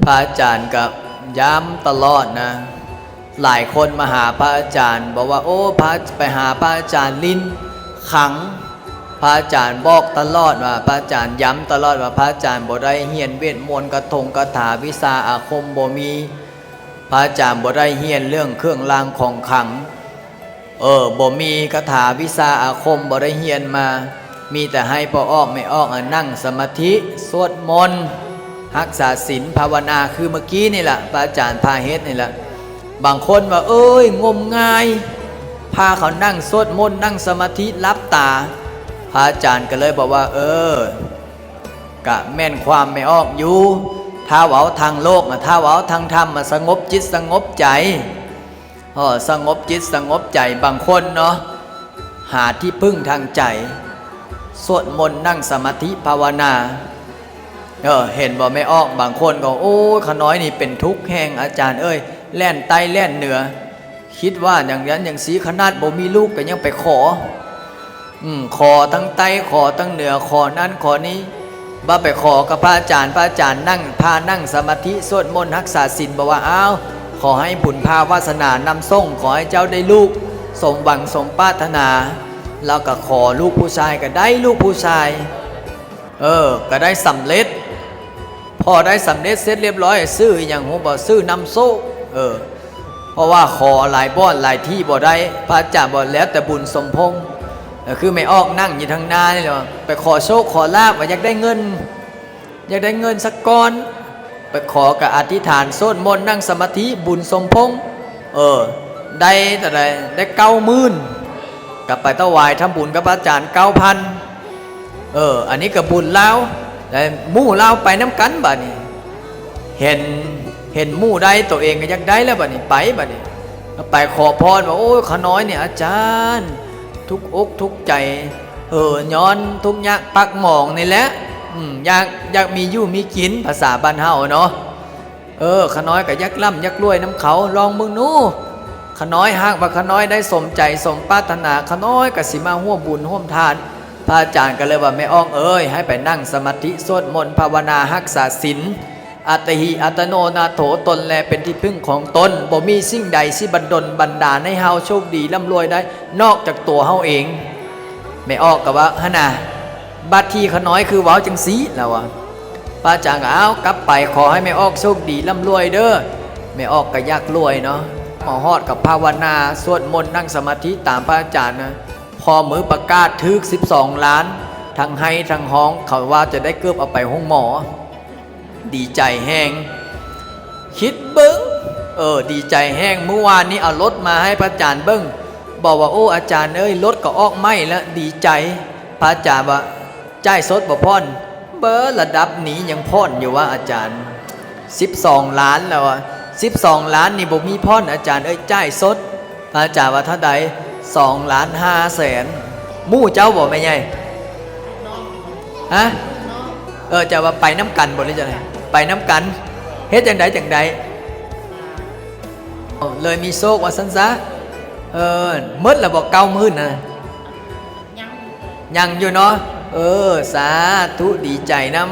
ພະອາຈານກໍຢ້ຳຕະຫຼອດນະ. ຫຼາຍຄົນມາຫາພະອາຈານ ບອກວ່າ ໂອ້ ພະ ໄປຫາພະອາຈານຫຼິ້ນຂັງ. ພະອາຈານບອກຕະຫຼອດວ່າ ພະອາຈານຢ້ຳຕະຫຼອດວ່າ ພະອາຈານບໍ່ໄດ້ຮຽນເວດມົນ ຄາຖາ ຄາຖາ ວິຊາອາຄົມບໍ່ມີ. ພະອາຈານບໍ່ໄດ້ຮຽນເລື່ອງເຄື່ອງລາງຂອງຂັງ. ເອີ ບໍ່ມີຄາຖາວິຊາອາຄົມ ບໍ່ໄດ້ຮຽນມາ. ມີແຕ່ໃຫ້ພໍ່ອອກແມ່ອອກ ອາ ນັ່ງສະມາທິ ສວດມົນ ຮັກສາສິນ ພາວະນາ ຄືເມື່ອກີ້ນີ້ລະ ພະອາຈານພາເຮັດນີ້ລະ. ບາງຄົນວ່າ ເອີຍ ງົມງາຍ ພາເຂົານັ່ງສວດມົນ ນັ່ງສະມາທິ ຫຼັບຕາ. ພະອາຈານກໍເລີຍບອກວ່າ ເອີ ກະແມ່ນຄວາມແມ່ອອກຢູ່. ຖ້າເວົ້າທາງໂລກນະ ຖ້າເວົ້າທາງທຳນະ ສະຫງົບຈິດສະຫງົບໃຈ. ເອີ ສະຫງົບຈິດສະຫງົບໃຈ. ບາງຄົນເນາະ ຫາທີ່ເພິ່ງທາງໃຈ ສວດມົນ ນັ່ງສະມາທິ ພາວະນາ. ເອີ ເຫັນບໍ່ແມ່ອອກ? ບາງຄົນກໍ ໂອ້ຍ ຂ້ານ້ອຍນີ້ເປັນທຸກແຮງ ອາຈານເອີຍ ແລ່ນໃຕ້ແລ່ນເໜືອ. ຄິດວ່າຢ່າງນັ້ນຢ່າງຊີ້ ຂະໜາດບໍ່ມີລູກກໍຍັງໄປຂໍ ອືມ ຂໍທັງໃຕ້ ຂໍທັງເໜືອ ຂໍນັ້ນຂໍນີ້. ວ່າໄປຂໍກັບພະອາຈານ ພະອາຈານນັ່ງ ພານັ່ງສະມາທິ ສວດມົນ ຮັກສາສິນ ບອກວ່າ ອ້າວ ຂໍໃຫ້ບຸນພາວາສະໜານຳສົ່ງ ຂໍໃຫ້ເຈົ້າໄດ້ລູກ ສົມຫວັງສົມປາດຖະໜາ. ລາວກໍຂໍລູກຜູ້ຊາຍ ກໍໄດ້ລູກຜູ້ຊາຍ. ເອີ ກໍໄດ້ສຳເລັດ. ພໍໄດ້ສຳເລັດເສັດລຽບຮ້ອຍ ຊື້ອີ່ຫຍັງຮູ້ບໍ່? ຊື້ນຳໂຊກ. ເອີ ເພາະວ່າຂໍຫຼາຍບ່ອນຫຼາຍທີ່ບໍ່ໄດ້ ພະອາຈານບອກແລ້ວແຕ່ບຸນສົມພົງ. ກໍຄືແມ່ອອກນັ່ງຢູ່ທາງໜ້ານີ້ແຫຼະ ໄປຂໍໂຊກຂໍລາບ ວ່າຢາກໄດ້ເງິນ ຢາກໄດ້ເງິນສາກ່ອນ. ໄປຂໍກໍອະທິຖານ ສວດມົນ ນັ່ງສະມາທິ ບຸນສົມພົງ. ເອີ ໄດ້ເທົ່າໃດ? ໄດ້ເກົ້າໝື່ນ. ກໍໄປຖວາຍທຳບຸນກັບອາຈານເກົ້າພັນ. ເອີ ອັນນີ້ກໍບຸນລາວ ແລະ ໝູ່ລາວໄປນຳກັນບາດນີ້. ເຫັນ ເຫັນໝູ່ໄດ້ ໂຕເອງກໍຢາກໄດ້ແລ້ວບາດນີ້ ໄປບາດນີ້. ໄປຂໍພອນວ່າ ໂອ້ຍ ຂ້ານ້ອຍນີ້ອາຈານ ທຸກອົກທຸກໃຈ ເອີ ຍ້ອນທຸກຍາກປາກໝອງນີ້ແຫຼະ. ອືມ ຢາກ ຢາກມີຢູ່ມີກິນ ພາສາບ້ານເຮົາເນາະ. ເອີ ຂ້ານ້ອຍກໍຢາກລ່ຳຢາກລວຍນຳເຂົາ ລອງເບິ່ງດູ. ຂ້ານ້ອຍ ຫາກວ່າຂ້ານ້ອຍໄດ້ສົມໃຈສົມປາດຖະໜາ ຂ້ານ້ອຍກໍຊິມາຮ່ວມບຸນຮ່ວມທານ. ພະອາຈານກໍເລີຍວ່າ ແມ່ອອກເອີຍ ໃຫ້ໄປນັ່ງສະມາທິ ສວດມົນ ພາວະນາ ຮັກສາສິນ. ອັດຕະຫິອັດຕະໂນນາໂຖ ຕົນແລເປັນທີ່ເພິ່ງຂອງຕົນ ບໍ່ມີສິ່ງໃດຊິບັນດົນບັນດານໃຫ້ເຮົາໂຊກດີລ່ຳລວຍໄດ້ ນອກຈາກຕົວເຮົາເອງ. ແມ່ອອກກໍວ່າ ຫັ້ນນະ ບັດທີຂ້ານ້ອຍຄືເວົ້າຈັ່ງຊີ້ ລາວວ່າ. ພະອາຈານກໍ ອ້າວ ກັບໄປ ຂໍໃຫ້ແມ່ອອກໂຊກດີລ່ຳລວຍເດີ. ແມ່ອອກກໍຢາກລວຍເນາະ ມາຮອດກໍພາວະນາ ສວດມົນ ນັ່ງສະມາທິຕາມພະອາຈານນະ. ພໍມື້ປະກາດຖືກສິບສອງລ້ານ ທັງໄຫ້ທັງຮ້ອງ ເຂົາວ່າຈະໄດ້ເກີບເອົາໄປໂຮງໝໍ. ດີໃຈແຮງ ຄິດເບິ່ງ ເອີ ດີໃຈແຮງ. ມື້ວານນີ້ເອົາລົດມາໃຫ້ພະອາຈານເບິ່ງ ບອກວ່າ ໂອ້ ອາຈານເອີຍ ລົດກໍອອກໃໝ່ແລ້ວ ດີໃຈ. ພະອາຈານວ່າ ຈ່າຍສົດບໍ່ຜ່ອນ? ເບີ ລະດັບນີ້ຍັງຜ່ອນຢູ່ວະອາຈານ ສິບສອງລ້ານແລ້ວວະ. ສິບສອງລ້ານນີ້ບໍ່ມີຜ່ອນອາຈານເອີຍ ຈ່າຍສົດ. ພະອາຈານວ່າເທົ່າໃດ? ສອງລ້ານຫ້າແສນ. ໝູ່ເຈົ້າບໍ່ແມ່ໃຫຍ່? ຮະ? ເອີ ເຈົ້າວ່າໄປນຳກັນບໍ່ ຫຼືຈັ່ງໃດ? ໄປນຳກັນ. ເຮັດຈັ່ງໃດຈັ່ງໄດ້? ເລີຍມີໂຊກວ່າຊັ້ນຊະ. ເອີ ໝົດແລ້ວບໍ່ ເກົ້າໝື່ນນະ? ຍັງຢູ່ເນາະ. ເອີ ສາທຸ ດີໃຈນຳ.